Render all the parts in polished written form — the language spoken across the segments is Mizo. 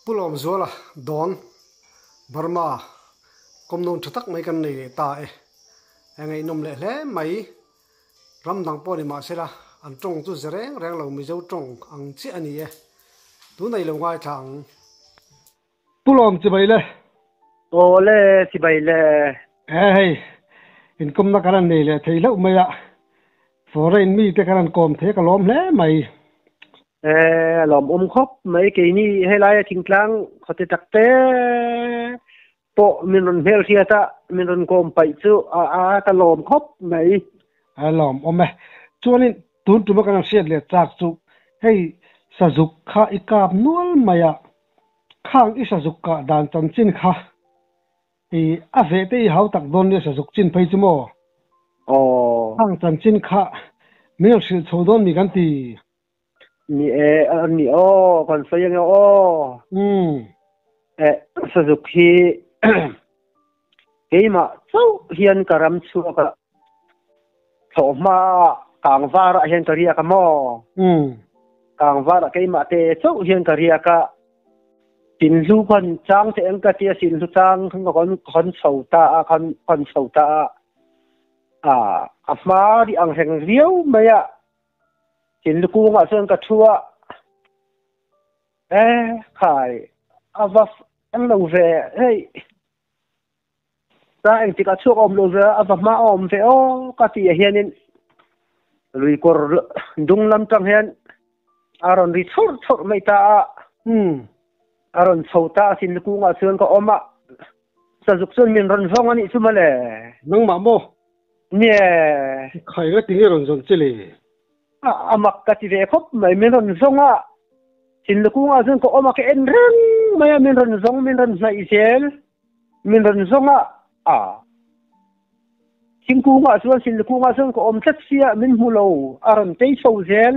Pu Lawmzuala dawn Burma kawmnawn tha tak mai kan nei leh ta e. A ngaihnawm leh hle mai. Ram dang pawh ni mahsela an tawng chu ze reng reng lo Mizo tawng ang chiah a ni e. Tunah i lo ngaithla ang. Pu Lawm chibai le. Aw le chibai le. He hei inkawmna kan han nei leh thei hlauh mai a, foreign mite kan han kawm thei a ka lawm hle mai. E lawmawm khawp mai keini helaia thingtlang khawte tak te pawh min rawn hmelhriat a, min rawn kawm paih chu a ka lawm khawp mai. A lawmawm e. Chuanin tun tuma kan han hriat leh chak chu hei sazuk kha i kap nual mai a, Khang i sazuk kah dan chanchin kha i a veh te i hau tak dawn nia sazuk chin phei chu maw? Aw. Khang chanchin kha min rawn hrilh chho dawn mi kan ti. Ni e, a ni aw, kan sawi ange aw. Umm. E, sazuk hi keimah chauh hian ka ram chhuak a, thlawhhma kangvar ah hian ka riak a maw? Umm. Kangvar ah keimah te chauh hian ka riak a, Sinhlu khan chang te eng ka tia Sinhlu chang khan ka hawn chho ta a, khan hawn chho ta a, a a hma ri ang reng viau mai a, Sinhlu kungah chuan ka thu a, e khai a va eng lo ve hei. Sa engtik a chhuak awm lo ve a va hma a awm ve aw ka tih ah hianin lui kawr dung lam tang hian a rawn ri chhawrh chhawrh mai ta a. A rawn chho ta a sin kungah chuan ka awm a, sazuk chuan min rawn zawng a nih chu mawle. Nangmah maw? Nie. Khai nga tinge rawn zawn che le? A mak ka ti ve khawp mai, min rawn zawng a, sin kungah chuan ka awm a ka en reng mai a, min rawn zawng min rawn hnaih zel. Min rawn zawng a, a thingkungah chuan silkungah chuan ka awm tlat sia, min hmu lo, a rawn tei chho zel,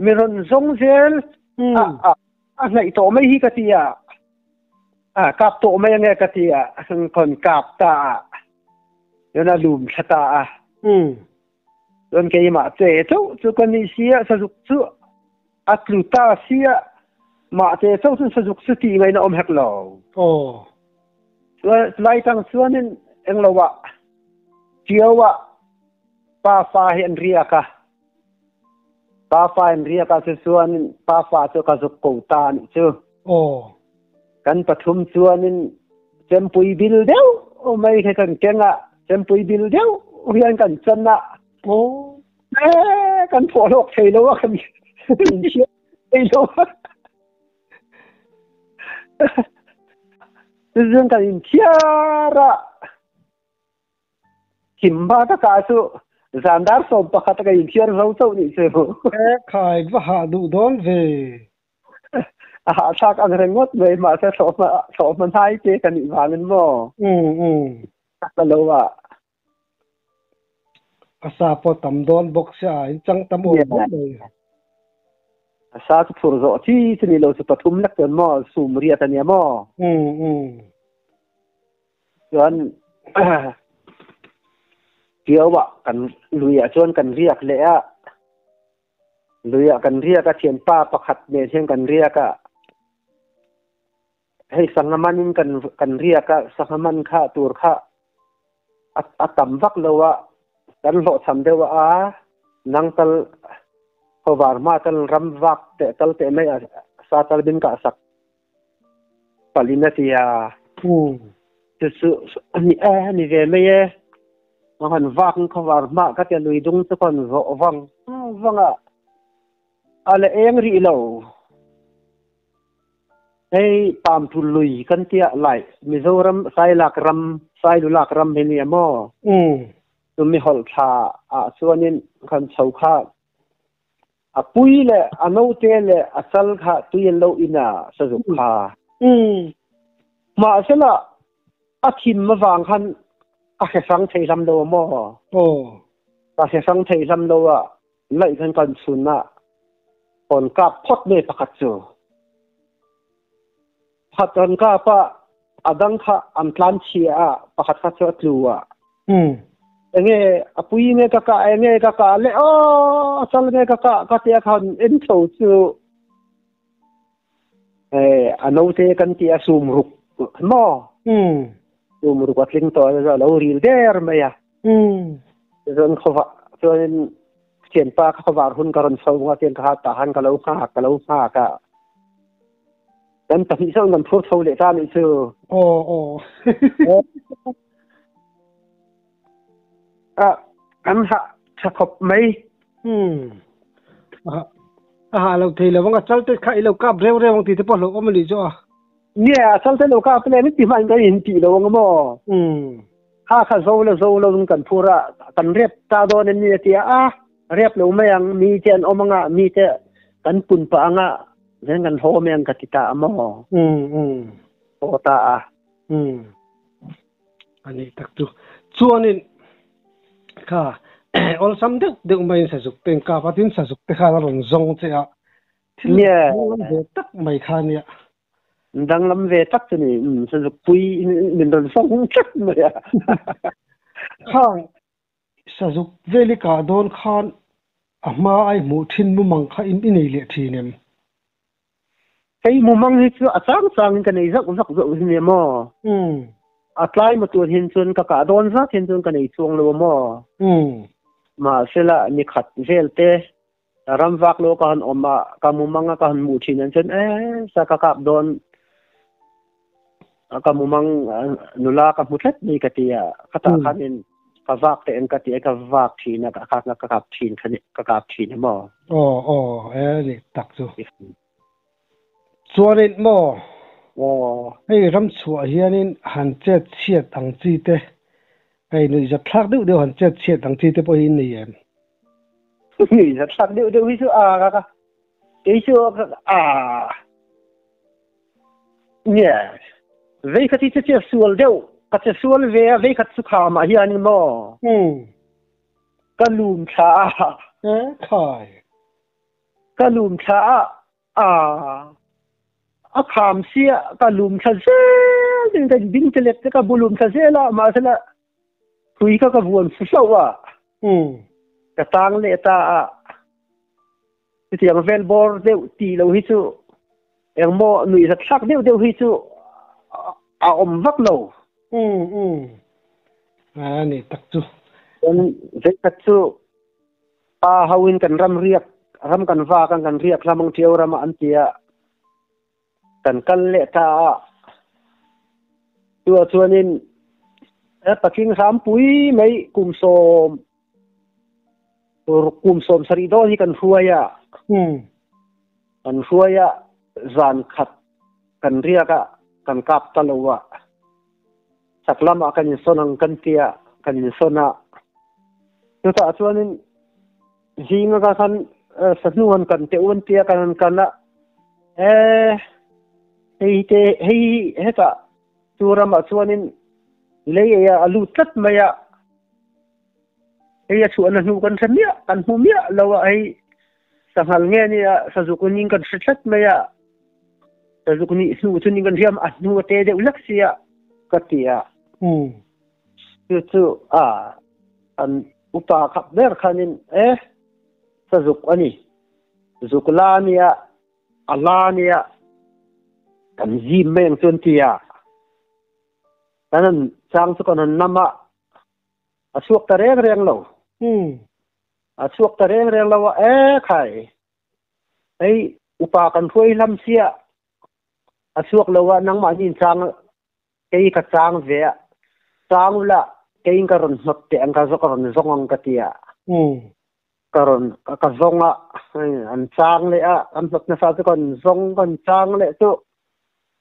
min rawn zawng zel, a a a hnaih tawh mai hi ka ti a, a kap tawh mai ange ka ti a, rawn kap ta a, chuan a lum thla ta a. Chuan keimah che chauh chu ka ni sia, sazuk chu a tlu ta sia, mah che chauh chuan sazuk chu tih ngaihna awm hek lo. Aw. Chuan chulai tang chuanin englo ah Ṭio ah pafa hi an riak a, pafa an riak ah cu chuanin pafa cu ka zuk ko ta nih cu. Aw. Kan pathum chuanin cempui bil deuh mai khi kan keng a, cempui bil deuh hian kan chan a. Aw. Eh, kan thawh hlawk thei lo a, kan in thei lo a. Cun kan in thiar a. Himba ka ka chu zan dar 11 ka in thiar zo chauh nih chu. Eh, khai va hah duh dawn ve. A hahthlak ang reng ngawt mai mahse thlawhhma thlawhhma hnai te ka nih vangin maw. Um um. Ka lo a. A sa pawh tam dawn bawk sia a in chang tam awm bawk mai. A sa chu phur zawh chi chu ni lo chu pathum lek chuan maw sum riat a nia maw. Um um. Chuan Ṭiau ah kan lui ah chuan kan riak leh a. Luiah kan riak a, thianpa pakhat nen hian kan riak a. Hei sangha manin kan kan riak a, sangha man kha tur kha a a tam vak lo a, kan hlawhchham deuh a, a nang tal khawvar hma tal ram vak teh tal teh mai a sa tal bin kah sak palin a ti a. Chu chu a ni e, a ni ve mai e. Ka han vak in khawvar hmah ka tia lui dung chu ka han zawh vang vang a, a la eng rih lo. Hei Pamtul lui kan tia lai Mizoram Sailak ram Sailulak ram hi nia maw? Chumi hawlh thla ah chuanin kan chho kha a pui leh a note leh a chal kha tui an lo in a sazuk kha. Mahsela A thim avang khan a hre hrang thei hlam lo maw? Aw. Ka hre hrang thei hlam lo a, laih khan kan chhun a, rawn kap phawt mai pakhat chu. Pakhat rawn kap a, a dang kha an tlan chhia a, pakhat kha chu a tlu a. Enge a pui nge ka kah, enge ka kah le aw, a chal nge ka kah ka tia khan en chho chu. A note kan ti a sum ruk maw? Sum ruk a tling tawh a lo ril der mai a. Chuan khawva chuanin thianpa kha khawvar hun ka rawn chho a tiang ka ha tah han ka lo nghak ka lo nghak a. Kan pahnih sawn kan phur chho leh ta nih chu. Aw aw. A kan ha tha khawp mai. A ha lo thei lo ang a chal te kha i lo kap reu reu ang tih te pawh hlauh awm a nih chu a. Nia a chal te lo kap le min ti hmain kan in ti lo ang maw. Kha kha zo la zo lo in kan phur a kan rep ta dawn em ni a tia a rep lo mai ang mi te an awm anga mi te kan pun pah anga then kan haw mai ang ka ti ta a maw. Haw ta a. A nih tak chu. Chuanin kha awlsam deuh deuh maiin sazuk te inkap a, tin sazuk te khan a rawn zawng che a, thil danglam ve tak mai kha nia. Danglam ve tak chu ni, sazuk pui min rawn zawng tlat mai a. Khang sazuk vel i kah dawn khan a hma ai hmuh thin mumang kha i nei leh thin em? Hei mumang hi chu a chang changin ka nei zauh zauh zauh hi nia maw? A tlai maw tun hin chuan ka kah dawn zat hin chuan ka nei chuang lo a maw? Mahsela ni khat vel te ram vak lo ka han awm a, ka mumang a ka han hmuh thin an chuan e sa ka kap dawn ka mumang nula ka hmu tlat mai ka ti a, ka tah khanin ka vak teh ang ka ti a, ka vak thin a, ka kap ka kap thin kha ka kap thin a maw? Aw aw e ni tak chu. Chuanin maw? Aw. Hei ram chhuah hianin han chet chhiat ang chi te, hei nuihzat thlak deuh deuh han chet chhiat ang chi te pawh hi in nei em? Nuihzat thlak deuh deuh hi chu a ka ka kei chu a nge vei khat hi chu che sual deuh ka che sual ve a vei khat chu kham ah hian maw ka lum thla a e khai ka lum thla a a a kham sia ka lum thla zel din ka ding te lek te ka bulum thla zel a mahsela hrui kha ka vuan fu hlauh a ka tang leh ta a chutiang vel bawr deuh tih lo hi chu engmaw nuihzat thlak deuh deuh hi chu a awm vak lo. A ni tak chu. Chuan vekhat chu pa ho in kan ram riak ram kan vak a kan riak hlam ang ṭiau ram ah an ti a kan kal leh ta a chua chuanin patling hram pui mai kum sawm Kum 70 dawn hi kan hruai a. Kan hruai a, zan khat kan riak a, kan kap ta lo a. Chak lamah kan insawn ang kan ti a, kan insawn a. Chutah chuanin zinga ka khan sahnu han kan teh u an ti a, kan han kan a. E, hei te, hei hetah chu ramah chuanin lei ei a, a lut tlat mai a. Hei a chhuahna hnu kan hre miah, kan hmu miah lo a, hei sanghal nge nia sazuk ning kan hre tlat mai a, sazuk nih hnu chu ning kan hriam a hnu a te deuh hlek sia ka ti a. Chu chu a an upa khap ber khanin e sazuk a ni, zuk la nia a la nia kan zim mai ang chu an ti a, kan han chang chu kan han nam a. A chhuak ta reng reng lo. A chhuak ta reng reng lo a, e khai, hei upa kan hruai hlam sia, a chhuak lo a, nangmah hi in chang, kei ka chang ve a, chang ula keiin ka rawn hnawt teh ang, ka rawn zawng ang ka ti a. Ka rawn, ka zawng a, an chang leh a, an hnawt nasa chu kan zawng, kan chang leh chu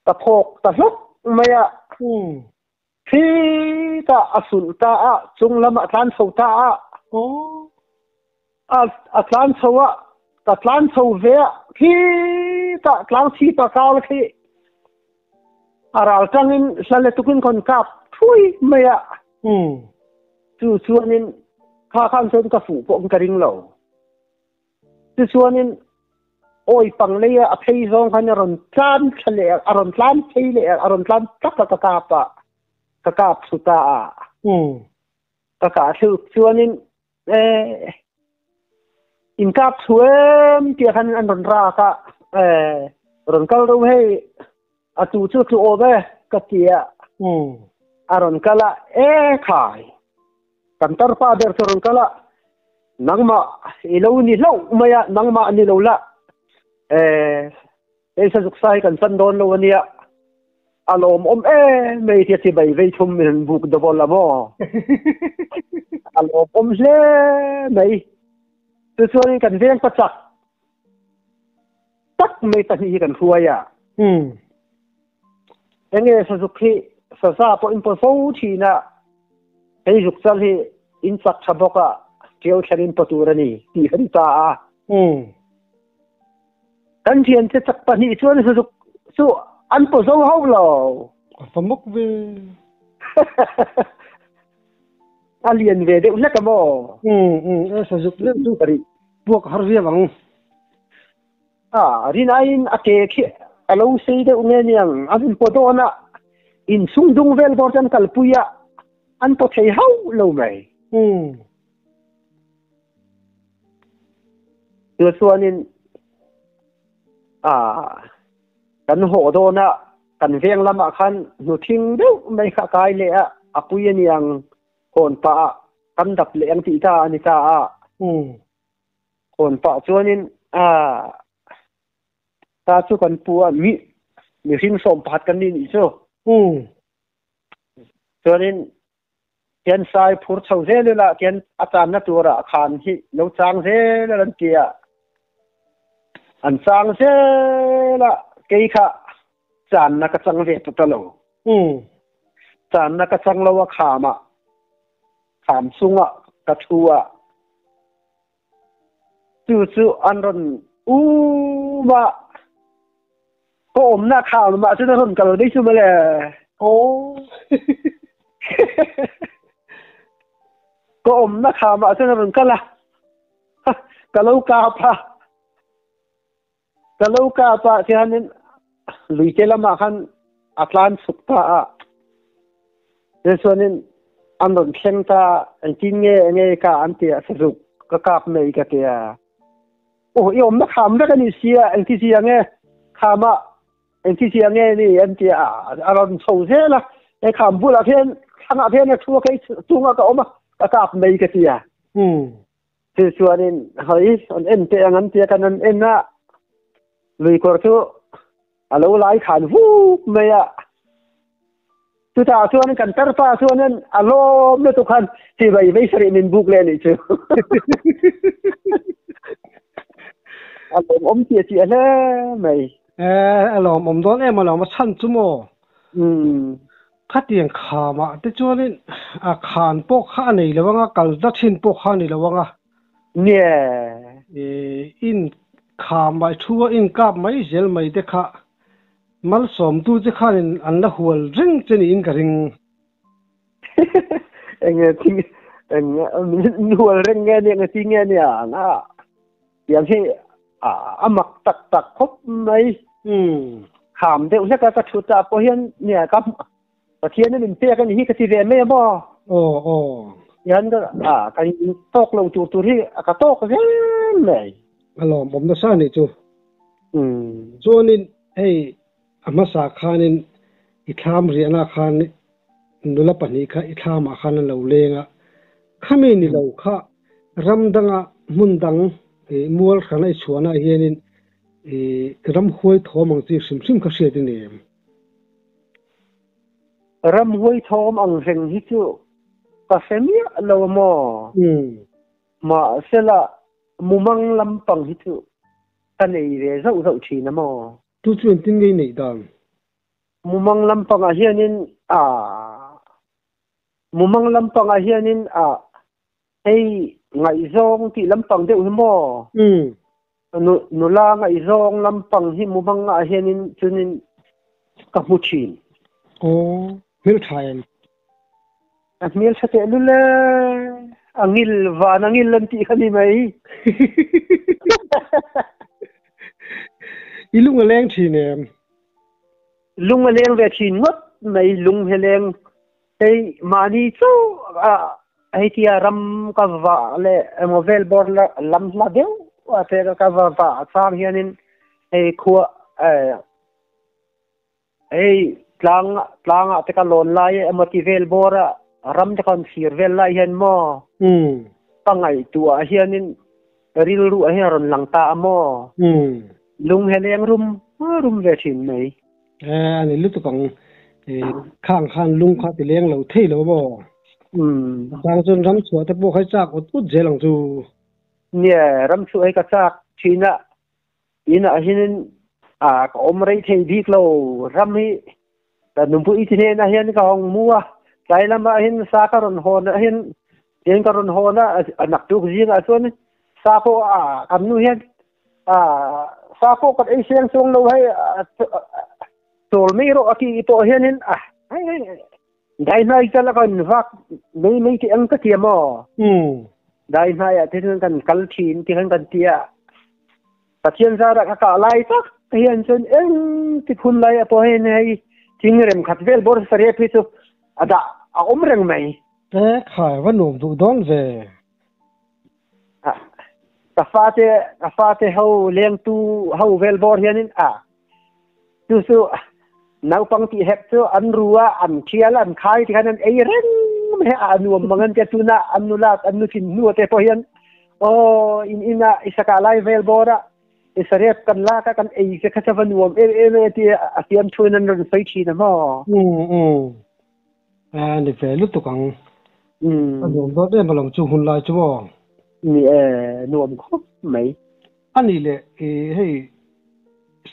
ka phawk ta hlawk mai a. Khitah a sulh ta a, chung lam a tlan chho ta a. A tlan chho a, ka tlan chho ve a, khitah tlang chhip a kal khi a ral tangin hla le tukin kan kap thui mai a. Chu chuanin kha khan chuan ka fuh pawh ka ring lo. Tichuanin awi pang lei a phei zawng khan a rawn tlan thla leh a, a rawn tlan phei leh a, a rawn tlan tak a ka kap a, ka kap thlu ta a. Ka kah thlu chuanin e in kap thlu em tia khan an rawn rak a, e Rawn kal ro hei a tu chu tlu awm e ka ti a. A rawn kal a, e khai kan tarpa ber chu rawn kal a, nangmah i lo ni hlauh mai a, nangmah ni lo la e hei sazuk sa hi kan chan dawn lo ania, a lawmawm em mai tia chibai vei thum min han buk double a maw? A lawmawm hle mai. Tichuanin kan veng pachak tak mai pahnih hi kan hruai a. Enge sazuk hi saza pawh in paw fo thin a, hei zuk chal hi in chak tha bawk a, ṭiau thleng in paw tur a ni tih kan ta a. Kan thiante chak pahnih chuan sazuk chu an paw zo hauh lo. A fa mawk ve. A lian ve deuh hlek a maw? E sazuk deuh chu puak har viau ang. A rin aiin a ke khi a lo sei deuh nge niang, an inpaw dawn a, inchhung dung vel bawr te an kalpui a, an paw thei hauh lo mai. Chu chuanin a kan haw dawn a, kan veng lamah khan hnuthing deuh mai kha a kai leh a, a pui aniang hawn pah ah kan dap leh ang tih ta a ni ta a. Hawn pah chuanin a ta chu kan pu a, mi mihring sawm pakhat kan ni nih chu. Chuanin Tian sai phur chho zel ila tian a channa turah khan hi lo chang zel a an ti a. An chang zel a, kei kha channa ka chang ve ta ta lo. Channa ka chang lo a khamah, kham chungah ka thu a. Chu chu an rawn um a, ka awmna kham ah chuan a rawn kal daih chu mawle. Aw. Ka awmna kham ah chuan a rawn kal a, ka lo kap a, ka lo kap a tihianin luite lamah khan a tlan chhuk ta a, tichuanin an rawn thleng ta a, engtin nge enge ka an ti a, sazuk ka kap mai ka ti a. Aw i awmna kham vek a ni si a, engti zia nge khama engti zia nge ni an ti a, a rawn chho zel a, he kham bulah khian thlangah khian a thu a kei chungah ka awm a, ka kap mai ka ti a. Chu chuanin hei an en teh ang an ti a, kan an en a, luikawr chu a lo lai khan vuk mai a. Chutah chuan kan tarpa chuan a lawm lutuk khan chibai vei sarih min buk leh anih chu. A lawmawm chiah chiah hle mai. Eh, a lawmawm dawn em a lawm a chhan chu maw? Khatiang khamah te chuanin a khan pawh kha a nei lo anga, kal ta thin pawh kha a ni lo anga. Nge. In khamah i thu a inkap mai zel mai te kha Malsawmtu che khanin an la hual reng che niin ka ring. Enge thing eng min hual reng nge nia nge ti nge nia na tiang hi a mak tak tak khawp mai. Kham deuh hlek a ka thu ta pawh hian nia ka Pathian in min pek a ni hi ka ti ve mai a maw. Aw aw. Tihian ka a kan tawk lo tur tur hi ka tawk zel mai. A lawmawm nasa a nih chu. Chuanin hei a hmasa khanin i thlam riahna khan nula pahnih kha i thlamah khan an lo leng a, khami ni lo kha ram danga hmun dang mual hrana i chhuahna hianin ramhuai thawm ang chi hrim hrim kha hriat i nei em? Ramhuai thawm ang reng hi chu ka hre miah lo a maw? Mahsela mumang lampang hi chu ka nei ve zauh zauh thin a maw? Tu chu engtin nge i neih dan? Mumang lampangah hianin a Mumang lampangah hianin a hei ngaihzawng tih lampang deuh hi maw? Nula ngaihzawng lampang hi mumangah hianin chunin ka hmu thin. Aw, hmeltha em? A hmeltha tehlul e, a ngil van a ngil an tih kha ni mai. I lung a leng thin em? Lung a leng ve thin ngawt mai, lung he leng hei mahni chauh a hei tia ram ka va leh emaw vel bawr lam hla deuh a te ka va va chang hianin hei khua. Hei tlang tlangah te ka lawn lai emaw ti vel bawr a ram te kan thlir vel lai hian maw ka ngaihtuah hianin rilru ah hian a rawn lang ta a maw lung he leng rum rum ve thin mai. Eh ani lutuk ang khang khan lung kha ti leng lo thei lo maw. Chang chuan ram chhuah te pawh kha i chak ut ut zel ang chu. Nia ram chhuah hi ka chak thin a Inah hian a ka awm rei thei bik lo ram hi ka nupui te hnenah hian ka hawng mu a tlai lamah hian sa ka rawn hawn ah hian tian ka rawn hawn a a naktuk zingah chuan sa pawh a kan nu hian a sa pawh kan ei seng chuang lo hei chawl mai rawh a tih pawh hianin a dai hnai tal a kan vak mai mai teh ang ka ti a maw dai hnaiah te chuan kan kal thin ti khan kan ti a Pathian zarah ka kah lai tak hian chuan eng ti phun lai a pawh hian hei thing rem khat vel bawr sarep hi chu a dah a awm reng mai. E khai va nuam duh dawn ve. Ka fate ka fate ho lengtu ho vel bawr hianin a chu chu naupang tih hek chu an ru a an thial an khai ti khan an ei reng mai a nuam mang an tia tuna an nulat an nu thin hnu te pawh hian aw in ina isaka lai vel bawr a isarep kan lak a kan ei che kha cha va nuam em em e ti a siam thuin an rawn sawi thin a maw. A ni ve lutuk ang. A nuam dawt em alawm chu hun lai chu maw. Ni e nuam khawp mai. A nih leh i hei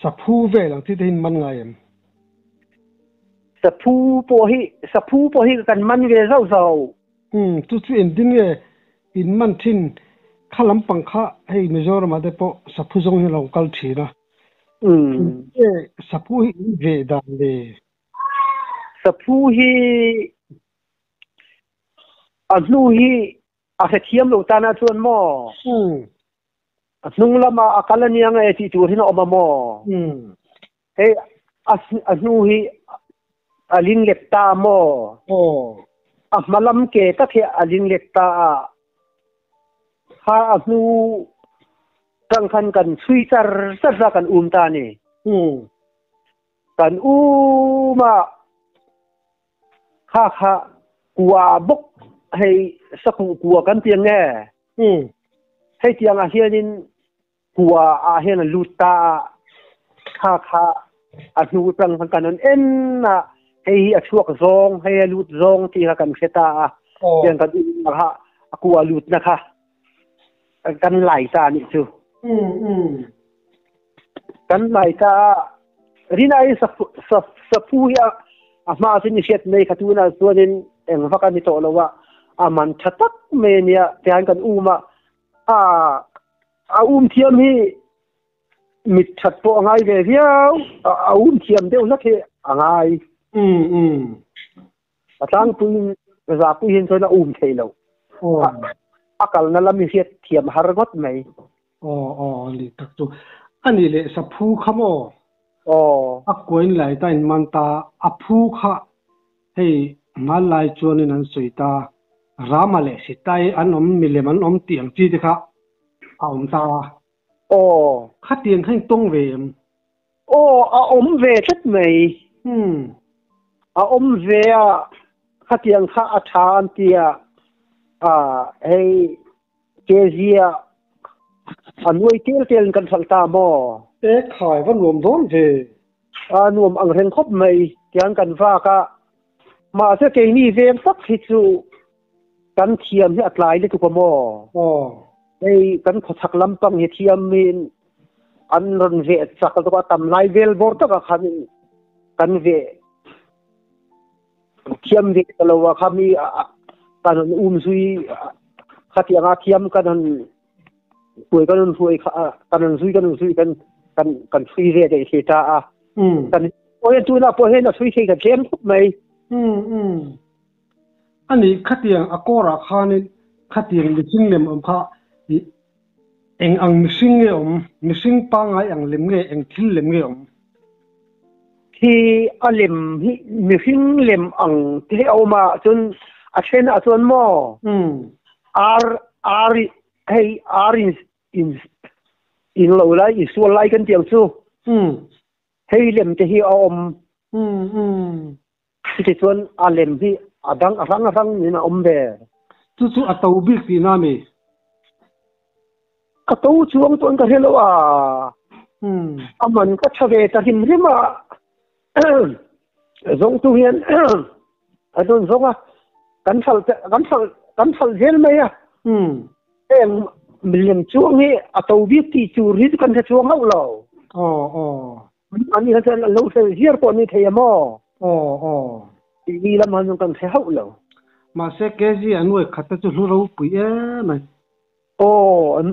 saphu vel ang chi te hin man ngai em? Saphu pawh hi saphu pawh hi kan man ve zauh zauh. Umm chu chu engtin nge in man thin kha lampang kha hei Mizoram ah te pawh saphu zawng hi a lo kal thin a. Umm. Nge saphu hi in veh dan le? Saphu hi a hnu hi a hrethiam lo tana chuan maw? Umm. A hnung lamah a kal ania nge tih tur hin a awm a maw? Hei a hnu hi a ling lek ta a maw? A hma lam ke tak hi a ling lek ta a. Kha a hnu tang khan kan chhui char char a kan um ta a ni. Kan um a kha kha kua bawk hei sakuh kua kan ti ang nge? Hei tiangah hianin kua ah hian a lut ta a, kha kha a hnu tang khan kan on en a, hei hi a chuak zawng, hei a lut zawng ti kha kan hre ta a, tiang kan um na kha a kua lut na kha kan lai ta nih cu. Kan lai ta a, rinai saphu hi a hma cun i hriat mei kha tu na chuanin eng vak an i tawh lo a, a man tha tak mai ania tian kan um a, a a um thiam hi mit that pawh a ngai ve viau, a um thiam deuh hlek hi a ngai. A tlangpui zapui hin chuan a um thei lo. A kalna lam hi hriat thiam har ngawt mai. Aw aw ani tak chu. Ani leh saphu kha maw? Aw. A kuain lai ta in man ta, a phu kha hei hmanlai chuanin an sawi ta, Rama leh Sitai an awm, milem an awm tih ang chi te kha a awm ta. Aw. Khatiang kha in tawng ve em? Aw, a awm ve tlat mai. A awm ve a, khatiang kha a tha an ti a, hei Kezia a nuai tel tel in kan hralh ta maw? E khai va nuam dawn ve. A nuam ang reng khawp mai tiang kan vak a, mahse keini veng tak hi chu kan thiam hi a tlai lutuk a maw? Aw. Hei kan khawchhak lampang hi thiam in an rawn veh chak lutuk a, tam lai vel bawr takah khan kan veh thiam ve ta lo a kha mi kan han um zui khatianga thiam kan han hruai kan han hruai kan han zui kan han zui kan kan kan hrui ve dei thei ta a kan pawh tuna pawh hian a hrui thei ka tlem khawp mai. Ani khatiang a kawrah khanin khatiang mihring lem awm kha eng ang mihring nge awm mihring pangngai ang lem nge eng thil lem nge awm? Hi a lem hi mihring lem ang te hi a awm a, cun a then ah cun maw ar ar hei ar in in in lo lai i sual lai kan ti ang cu. Hei lem te hi a awm. Um um. Chutichuan a lem hi a dang a hrang a hrang in a awm ve. Chu chu a to bik tihna a mi? A to chuang chuan ka hre lo a. Um. A man ka tha ve ta hrim hrim a. Zawngtu hian a rawn zawng a, kan hralh kan hralh kan hralh zel mai a. Um. Heng milem chuang hi a to bik tih tur hi chu kan hre chuang hauh lo. Aw aw. An ni kha chuan an lo hre hiar pawh ni thei a maw? Aw aw. Tih mi lam han kan hre hauh lo. Mahse KG an uai khat te chu hlu ropui em mai. Aw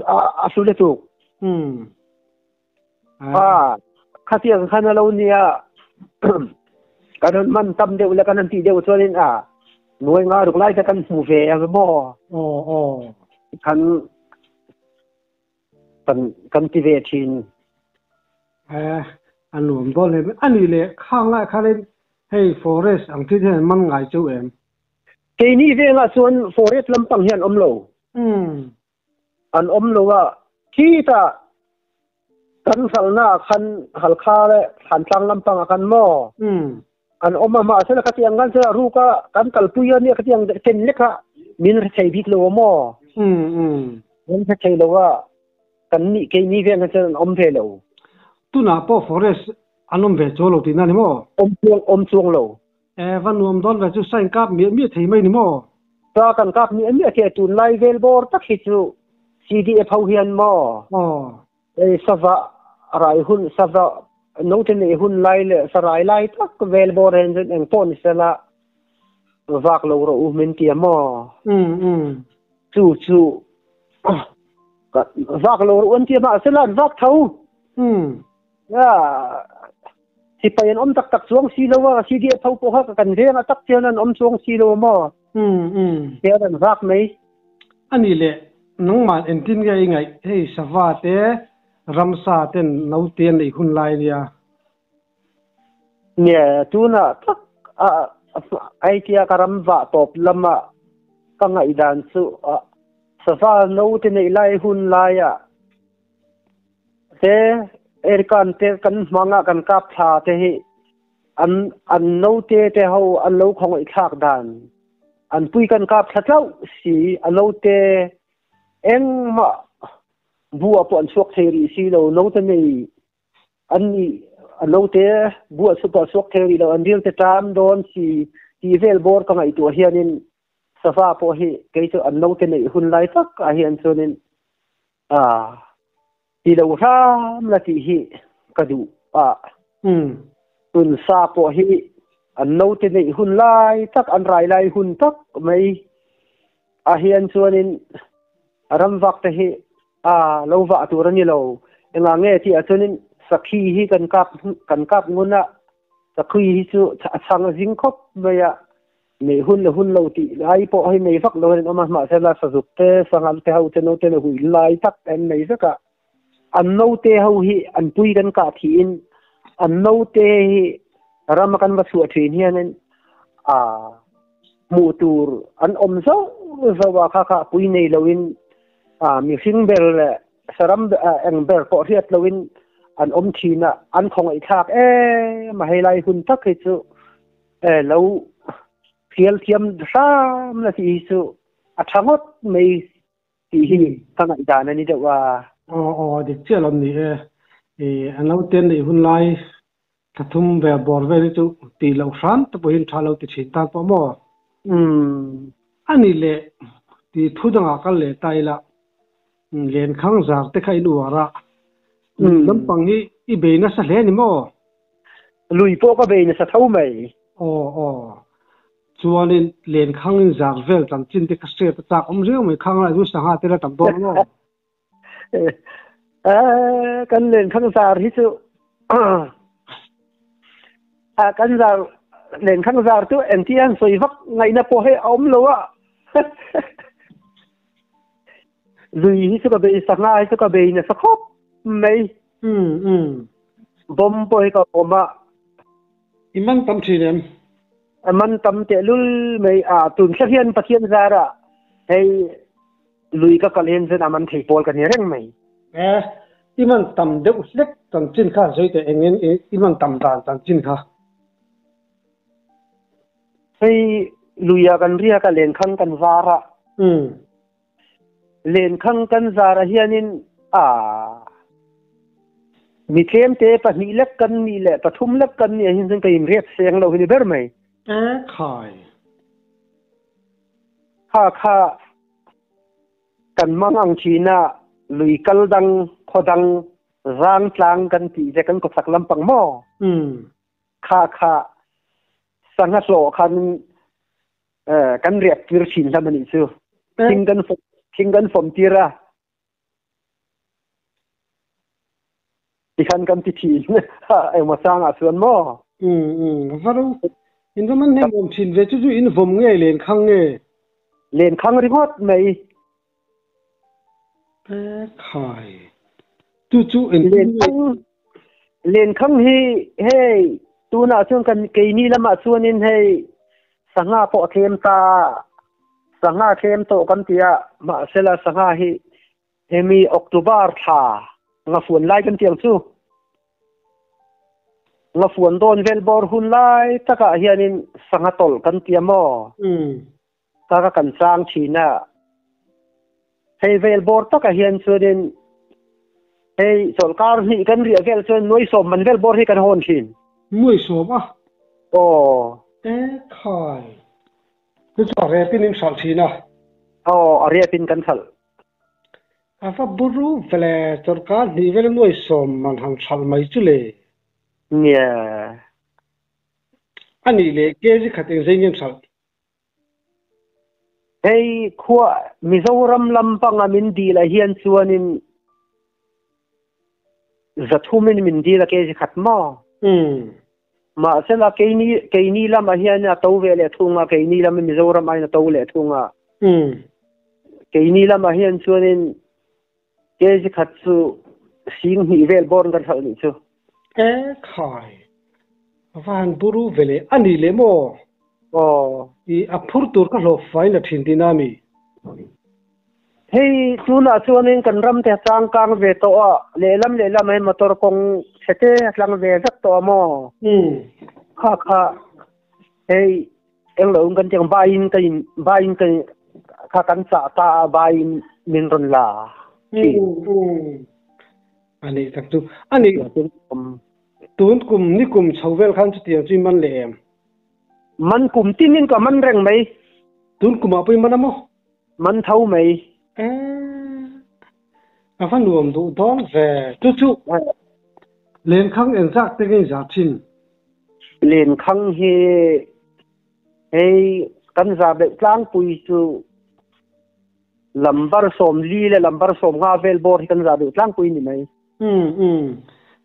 a hlu lutuk. Um. A khatiang khan a lo nia kan han man tam deuh leh kan han tih deuh chuanin a nuai nga ruk lai te kan hmu ve ang maw? Aw aw. Kan kan kan ti ve thin. Eh a nuam dawn hle mai. A nih leh khang lai khanin hei forest ang thil hian an man ngai cheu em? Keini vengah chuan forest lampang hian awm lo. Umm. An awm lo a, khitah kan hralhna ah khan Halkha leh Thlantlang lampang ah khan maw an awm a, mahse khatiang khan chuan a ruk a kan kalpui a nia khatiang ken lek kha min hre thei bik lo a maw? Min hre thei lo a, kan nih keini vel khan chuan an awm ve lo. Tunah pawh forest an awm ve chuang lo tihna ni maw? Awm chuang awm chuang lo. E, va nuam dawn ve chu sign kap miah miah thei mai ni maw? Sa kan kap miah miah thei a, tunlai vel bawr tak hi chu CDF ho hian maw? Aw. Hei sava rai hun, sava naute nei hun lai leh sarai lai tak vel bawr hian chuan eng pawh ni sela vak lo rawh u min ti a maw? Um um. Chu chu vak lo rawh u an ti a mahsela an vak tho. Um. Ya, sipai an awm tak tak chuang si lo a, CDF ho pawh kha kan veng a tak chian an awm chuang si lo a maw? Um um. Hian an vak mai. Ani leh nangmah entin nge i ngaih hei sava te ramsa ten naute an neih hun lai nia. Nge tunah tak a aitia ka ram vah tawp lama ka ngaihdan chu sava naute neih lai hun laia Te airgun te kan hmang a kan kap thla te hi an an note te ho an lo khawngaih thlak dan an pui kan kap thla tlauh si a note engmah bua pawh an chhuak thei rih si lo note nei an ni a note bua chu pawh chhuak thei rih lo an ril te ṭam dawn si tih vel bawr ka ngaihtuah hianin sava pawh hi kei chu an note neih hun lai tak ah hian chuanin A, ti lo hram la tih hi ka duh a. Tun sa pawh hi an naute neih hun lai tak, an rai lai hun tak mai ah hian chuanin ramvak te hi a lo vah tur a ni lo. Engah nge tih ah chuanin sakhi hi kan kap kan kap ngun a, sakhi hi chu a chhang a zing khawp mai a. Nei hun leh hun lo tih lai pawh hei nei vak lo an awm a, mahsela sazuk te, sanghal te ho te naute leh hui lai tak an nei vek a. An naute ho hi an pui kan kah thihin an naute hi rama kan va chhuah thin hianin a hmuh tur an awm zauh zauh a, kha kha pui nei loin a mihring ber leh saram eng ber pawh hriat loin an awm thin a, an khawngaihthlak em a helai hun tak hi chu. E lo fial thiam hram la tih hi chu a tha ngawt mai tih hi ka ngaihdan a ni deuh a. Aw aw dik chiah lo ni e. I an lo ten neih hun lai thla thum ve bawr vel hi chu tih loh hram te pawhin tha lo ti thin tan pawh maw? Umm. A nih leh tih thu dangah kal leh ta ila Lenkhang zar te kha in uar a. Lui lampang hi i bei nasa hle ni maw? Lui pawh ka bei nasa tho mai. Aw aw. Chuanin lenkhang in zar vel chanchin te kha hriat a chak awm riau mai khang lai chu sangha te la tam dawn maw? Kan lenkhang zar hi chu kan zar lenkhang zar chu engti an sawi vak ngaihna pawh hei a awm lo a. Lui hi chu ka bei sangha hi chu ka bei nasa khawp mai. Um um. Bawm pawh hi ka awm a. I man tam thin em? A man tam tehlul mai a. Tun thla hian Pathian zarah hei lui ka kal hian chuan a man thei pawl ka ni reng mai. E, I man tam deuh hlek chanchin kha sawi teh engin i man tam dan chanchin kha. Hei luia kan riak a lenkhang kan zar a. Lenkhang kan zar ah hianin a mi tlem te pahnih lek kan nih leh pathum lek kan nih ah hian chuan ka inriat seng lo hi ni ber mai. E khai. Kha kha kan mang ang thin a, lui kal dang, khaw dang, zang tlang kan tih ve kan kawchak lampang maw? Kha kha sangha hlawh khan kan riak tir thin hlam anih chu. Thing kan thing kan fawm tir a. Tikhan kan ti thin engmaw sang ah chuan maw? Varo in va man hnem awm thin ve chu chu in vawm nge len khang nge? Len khang ringawt mai. E khai. Tu chu in len khang len khang hi hei tunah chuan kan keini lamah chuanin hei sangha pawh a tlem ta sangha tlem tawh kan ti a mahsela sangha hi Hemi October thla ngafuan lai kan tiang chu ngafuan dawn vel bawr hun lai takah hianin sangha tawlh kan tia maw? Ka ka kan chang thin a. Hei vel bawr takah hian chuanin hei chawlhkar hnih kan riah vel chuan nuai sawm man vel bawr hi kan hawn thin. Nuai sawm a? Aw. E khai. Chu chu a repin in hralh thin a. Aw, a repin kan hralh. A va buru vele chawlhkar hnih vel nuai sawm man han hralh mai chu le. Nia. A nih leh kg khat eng zei ngen hralh? Hei khua Mizoram lampanga min dil ah hian chuanin zathumin min dil a kg khat maw? Mahsela keini keini lamah hian a to ve leh thung a, keini lam Mizoram aiin a to leh thung a. Keini lamah hian chuanin kg khat chu sing hnih vel bawr kan hralh nih chu. E khai, va han buru ve leh a nih leh maw? Aw. I a phur tur ka hlawh fai la thin tihna a mi? Hei tunah chuanin kan ram te a changkang ve tawh a, lehlam lehlam ah hian motor kawng chhe te a tlang ve vek tawh a maw? Kha kha hei englo in kan ti ang baiin ka in baiin ka kha kan chah ta a baiin min rawn la thin. A nih tak chu. A nih tun kum ni kum chho vel khan chutiang chu i man leh em? Man kum tin in ka man reng mai. Tun kumah pawh i man a maw? Man tho mai. A va nuam duh dawn ve. Chu chu lenkhang engzak te ngei za thin? Lenkhang hi hei kan za deuh tlangpui chu lambar 40 le lambar 50 vel bawr hi kan za deuh tlangpui ni mai.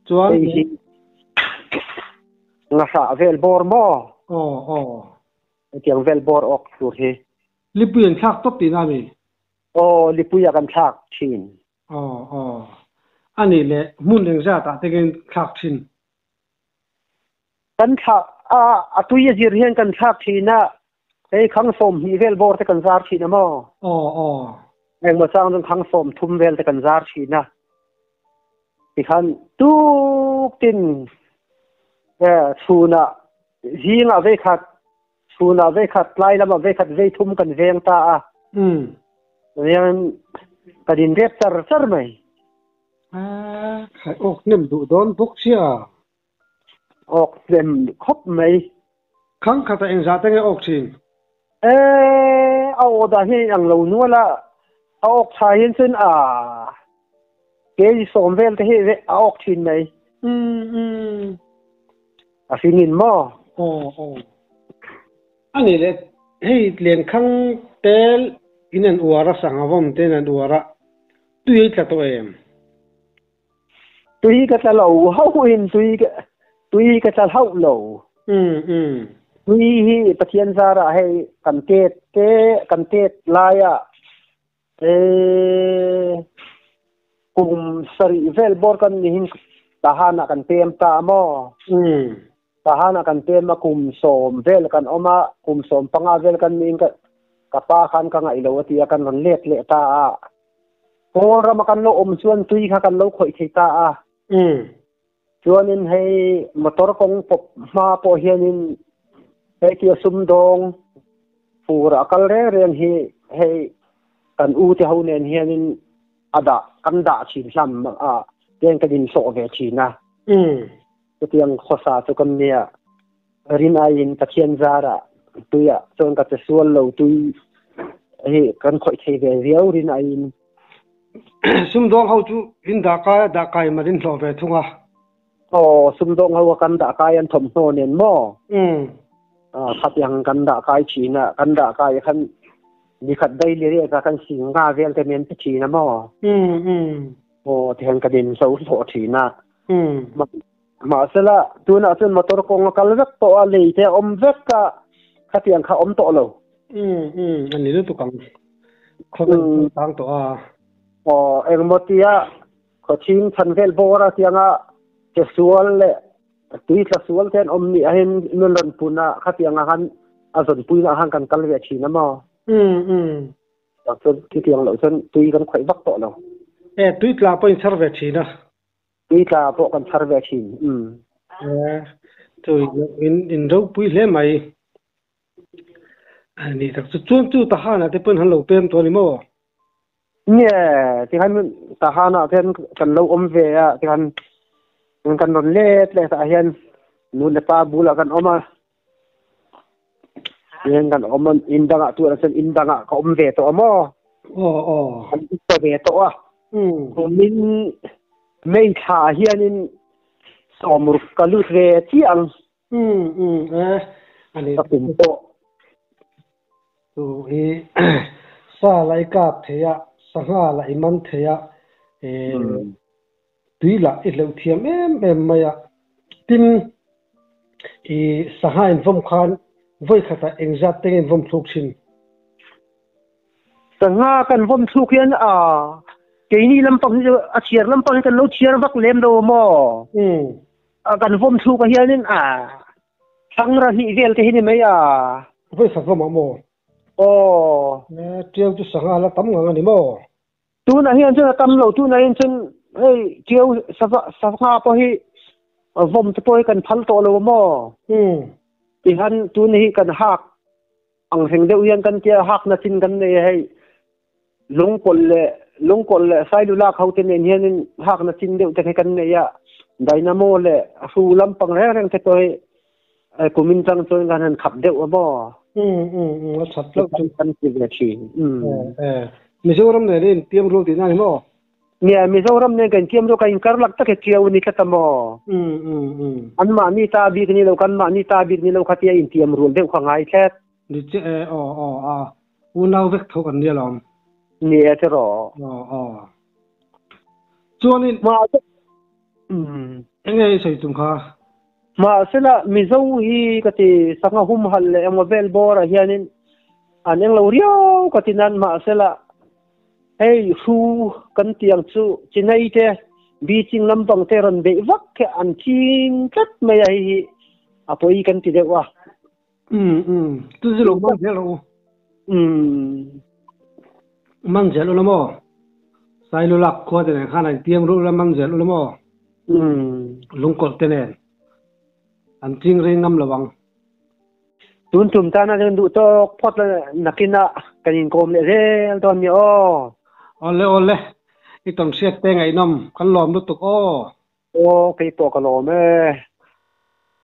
Chuan hei hi ngahrah vel bawr maw? Aw aw. Hetiang vel bawr awk tur hi. Lipui an thlak tawp tihna a mi? Aw, lipui a kan thlak thin. Aw, aw. A nih leh hmun engzat ah te nge thlak thin? Kan thlak a, a tui a zir hian kan thlak thin a, hei khang 20 vel bawr te kan zar thin a maw? Aw, aw. Engmaw chang chuan khang 30 vel te kan zar thin a. Tikhan tuk tin chhunah zingah veikhat Chhunah veikhat, tlai lamah veikhat veithum kan veng ta a. Rian kan in rep char char mai. Khai awk hnem duh dawn bawk sia. Awk hnem khawp mai. Khang khatah engzah te nge awk thin? E, a aw dah hian in ang lo nual a, a awk tha hian chuan a kg 10 vel te hi a awk thin mai. A hring in maw? Aw aw. A nih leh hei lenkhang tel in an uar a, sangha vawm te in an uar a, tui ei tla tawh em? Tui ka tla lo hauh in tui ka tui ka tla hauh lo. Tui hi Pathian zarah hei kan tet te kan tet laia Kum sarih vel bawr kan nihin Tahan ah kan pem ta a maw? Tahan ah kan pem a kum 10 vel kan awm a, kum 15 vel kan nihin ka pa khan ka ngaih lo a ti a kan rawn let leh ta a. Kawl rama kan lo awm chuan tui kha kan lo khawih thei ta a. Chuanin hei motor kawng pawp hma pawh hianin hei tia sumdawng fur a kal reng reng hi hei kan u te ho nen hianin a dah kan dah thin hlam a tiang kan inhlawh ve thin a. Chutiang khawsa chu kan nia. Rin aiin Pathian zarah tuiah chuan ka che sual lo tui hi kan khawih thei ve viau rin aiin. Sumdawng ho chu in dah kai a dah kai man in hlawh ve thung a. Aw sumdawng ho a kan dah kai an thawmhnaw nen maw? Khatiang kan dah kai thin a, kan dah kai khan nikhat daily rate a kan sing nga vel te men pe thin a maw? Aw tihian kan in hlo hlawh thin a. Mahsela tunah chuan motor kawng a kal vek tawh a, lei te a awm vek a, khatiang kha a awm tawh lo. Umm a ni lutuk ang. Khawvel a tang tawh a. Aw engmaw tia khawchhing chhan vel bawr a tianga che sual leh tui tla sual te an awm nih ahin nun rawn pun a, khatianga khan a zawnpuina ah khan kan kal ve thin a maw? Umm. Tak chuan khitiang loh chuan tui kan khawih vak tawh lo. E tui tla pawh in chhar ve thin a. Tui tla pawh kan chhar ve thin. Umm. E tui in in ropui hle mai. A ni tak chu chuan chu Tahana te pawn han lo pem tawh a ni maw? Nge tikhan Tahana te hian kan lo awm ve a tikhan kan rawn let leh tah hian nu leh pa bulah kan awm a tihian kan awm a in dangah tuah chuan in dangah ka awm ve tawh a maw? Aw aw. Kan upa ve tawh a. Kumin May thla hianin sawmruk ka lut ve chiah ang. Um um e ani ka kum pawh chu hi sa la i kap thei a sangha la i man thei a e tui lah i hleuh thiam em em mai a tin i sangha in vawm khan vawi khatah engzat te nge in vawm thluk thin. Sangha kan vawm thluk hian a keini lampang hi chu a chhiar lampang hi kan lo chhiar vak lem lo maw? A kan vawm thluk ah hianin a thlangra hnih vel te hi ni mai a. Vawi khat vawm ah maw? Aw. E tiau chu sangha la tam ngang a ni maw? Tunah hian chuan a tam lo, tunah hian chuan hei tiau sava sangha pawh hi vawm te pawh hi kan phal tawh lo a maw? Tihian tun hi kan hak ang reng deuh hian kan tia hakna chin kan nei a hei lungkawlh leh lungkawlh leh sailulak ho te nen hianin hakna chin deuh te khi kan nei a dynamo leh hru lampang reng reng te pawh hi kumin chang chuan kan han khap deuh a maw um a that loh chu kan ti ve thin um Mizoram nen in tiam rual tihna ni maw Nia, Mizoram nen kan tiam rual kan inkar lak tak hi chiau a ni tlat a maw? An mahni ta bik ni lo, kan mahni ta bik ni lo kha tia intiam rual deuh kha ngai tlat. Ni che e, aw aw a, unau vek tho kan nia lawm. Ni e che rawh. Aw aw. Chuanin. Mahse, Enge i sawi tum kha? Mahsela Mizo hi ka ti sangha humhalh leh engmaw vel bawrah hianin an englo riau ka ti nan mahsela Hei hru kan tih ang chu chinai te Beijing lampang te rawn beih vak hi an ching tlat mai a hei hi a pawi kan ti deuh a. Um um chu chu lo man zel rawh u. Um. Man zel ula maw? Sailulak khua te nen khan an tiam ruh ula man zel ula maw? Um. Lungkawlh te nen an ching rei ngam lo ang. Tun tum tana chuan duh tawk phawt la nakinah kan inkawm leh zel dawn nia aw. Awle awle, i tawn hriat te ngaihnawm kan lawm lutuk aw. Aw, kei pawh ka lawm e.